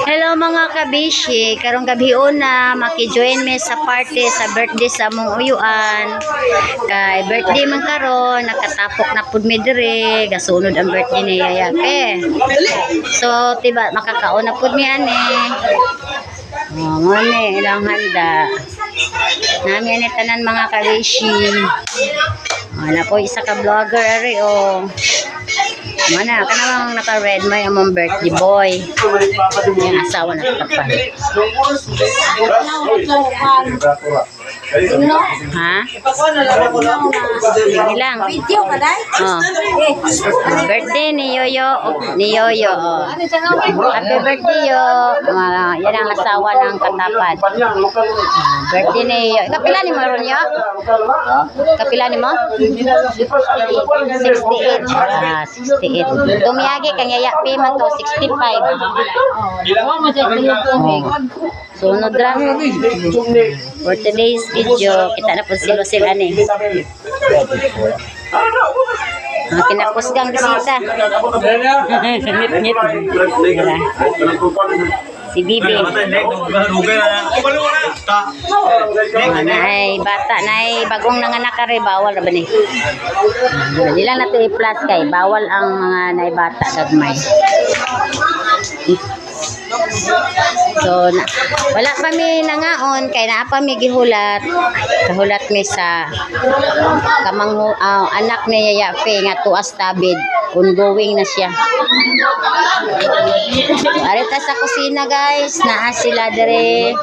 Hello, mga kabishi, karong gabi una maki-join me sa party sa birthday sa among uyuan. Kay birthday man karon, nakatapok na pud mi diri, gasunod ang birthday ni Yaya Pe. So, tiba makakaon na pud mi ani. Oh, mo ni ilang handa. Nami ani tanan, mga kabishi. Oh, na po isa ka vlogger ari oh. Mana, kanang naka-red may among birthday boy. Yung asawa na kapal. Ha? Sige lang. Video ka dai? Oh. Birthday ni Yoyo, ni Yoyo. Oh. Happy birthday, Yo. Mga, yan ang asawa ng katapad. Birthday ni Yoyo. Kapila ni mo ron, Yo? Kapila ni mo? 68. Ah, 68. Tumiyagi kang yaya pi man to 65. Oh. Sunod ra. For today's video, kita na po si Lucille ani. Mga kinakusgang bisita. Ngit-ngit. Si Bibi. Oh, naay bata, naay bagong nanganak kare, bawal ra ba ni? Dili lang nato i-plus kay bawal ang mga naay bata gagmay. So na, wala pa mi nangaon kay naa pa mi gihulat. Kahulat mi sa kamangho anak ni Yaya Fe nga tuas tabid. Ongoing na siya. Arita sa kusina, guys, naa sila dire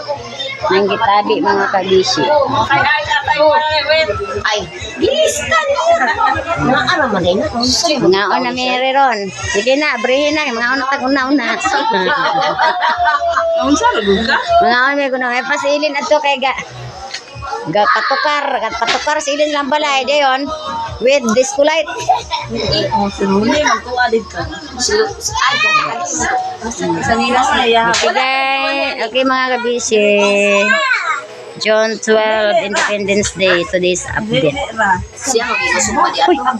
nang gitabi, mga kabisi. Ay, lista niya. Naara man din na. Mga na mi ron. Sige na, abrihin na. Mga na tag una-una. Unsa ra ka? Mga may kuno ay pasilin adto kay ga patukar, ga patukar sa ilin lang balay dayon with disco light. Oh, sinuli magtuwa dito. Ay, sa nila sa iya. Okay guys, okay mga kabisi. June 12, Independence Day, today's update. Siya magiging Uy,